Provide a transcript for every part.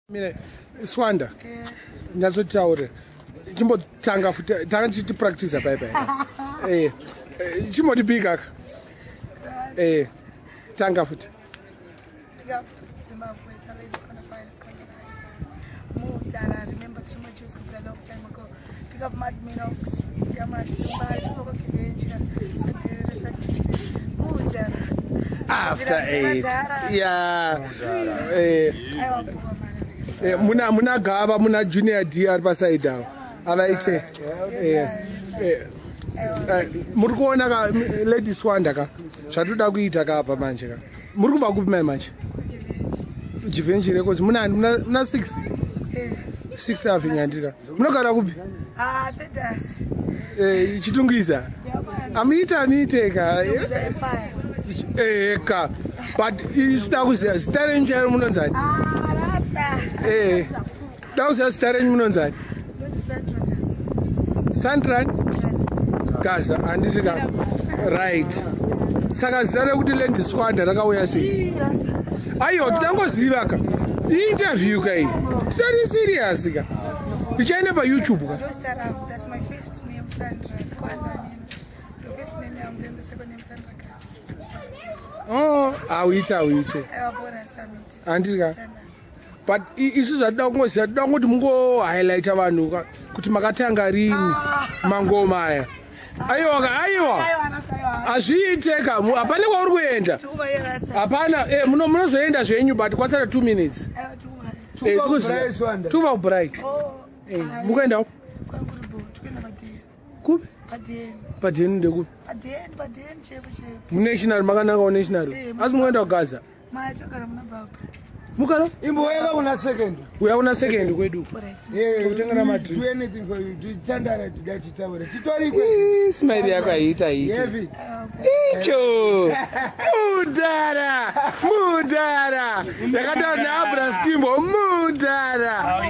Mire Swanda. Nyatsotaure. Chimbotanga futi tanga tichiti practice apa ipa. Eh. Chimbotibika ka. Eh. Tanga futi. Big up Zimbabwe, it's a ladies gonna find it's gonna nice. Mudara, remember Truma Juice a long time ago. Pick up Mad Minox, yeah man, Truma, Truma Kivenja, Satire, Satire, Mudara. After 8. Yeah. Eh. Muna Gava, muna Junior D ari pasaidi avo avaite. Muri kuona ka Lady Swanda ka zvatoda kuita ka apa manje ka. Muri kubva kupi mai manje? Jivenji Records muna muna 6th 6th Avenue andika. Munogara kupi? Ah, Thedas. Chitungwiza. Amuite amuite ka. Ka. But isida kuziva zita renyu chairo munonzani? Ah, Rasta. Da kuziva zita renyu munonzani? Sandra Gaza handiti ka. Right. Saka zita rekuti Lady Squanda rakauya sei? Aiwa tidangoziva ka. Interview ka iyi. Titori serious ka. Ichaenda pa YouTube ka. That's my first name, Sandra Squanda. I mean, the first name, and then the second name, Sandra Gaza. Oh, awite awite. Handiti ka. But isu zvatida kungoziva tida kungoti mungo highlighta vanhu ka kuti makatanga rini mangoma aya. Aiwa ka aiwa. Hazviite ka hapana kwauri kuenda. Hapana munozoenda zvenyu but kwasara 2 minutes. Tuva kubrai. Mukuendawo? Kupi? Padeni ndekupi? Munational makananga national. Asi mukuenda kuGaza? Mukaro? Imbouya kuna second. Uya kuna second kwedu. Kutengera madrinks. Do anything for you. Titandara tida titaure. Titori kwe. Smile yako haiita ite. Icho. Mudara. Mudara. Yakataura naAbra Skimbo. Mudara.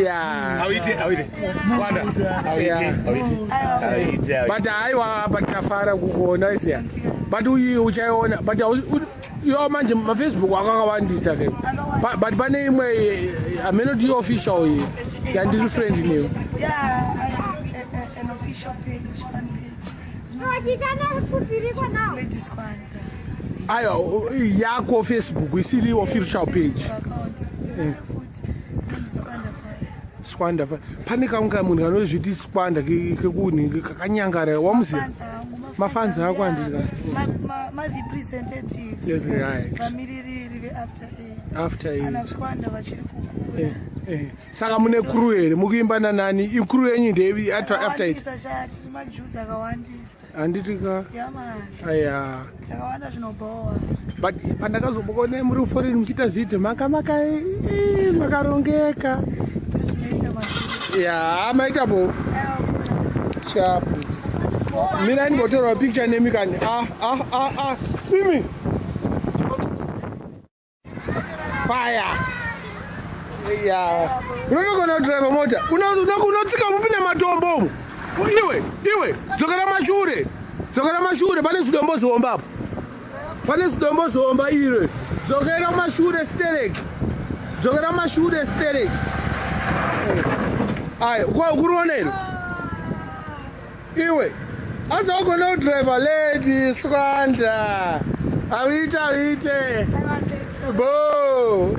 Yeah. Awite awite. Squanda. Awite awite. Awite. But aiwa but tafara kukuona isiya. But uyu uchaiona but yo manje maFacebook akakawandisa ke. But pane imwe amenoti official iyi yandiri friend neyo. Yeah, an official page, fan page. Lady Squanda. Ayo yako Facebook isiri official page. Account. Lady Squanda fire. Squanda fire. Pane kaunga munhu kanozviti Squanda kekuni kakanyangara wamuziva. Mafanzi ako andiri. Ma representatives. Right. Vamiririri ve after 8. After 8. Ana Squanda vachiri kukura. Saka mune crew here mukuimba nanani? Crew yenyu ndei after 8. Shati majuice akawandisa. Handiti ka. Yeah man. Aya. Takawanda zvinobowa. But pandakazombokuonai muri foreign muchiita video maka makarongeka. Zvinoita majuice. Yeah, maita bo. Chapu. Mina ndimbotorwa picture nemi kani. Ah. Mimi. Fire. Yeah. Unogona kudrive mota. Unotsika mupinda matombo umu. Iwe, iwe, dzokera mashure. Dzokera mashure pane zidombo zihomba apo. Pane zidombo zihomba iro. Dzokera mashure sterek. Dzokera mashure sterek. Ayi, kuriona iro. Iwe. Azogona kudrive Lady Squanda. Awite awite. Bo.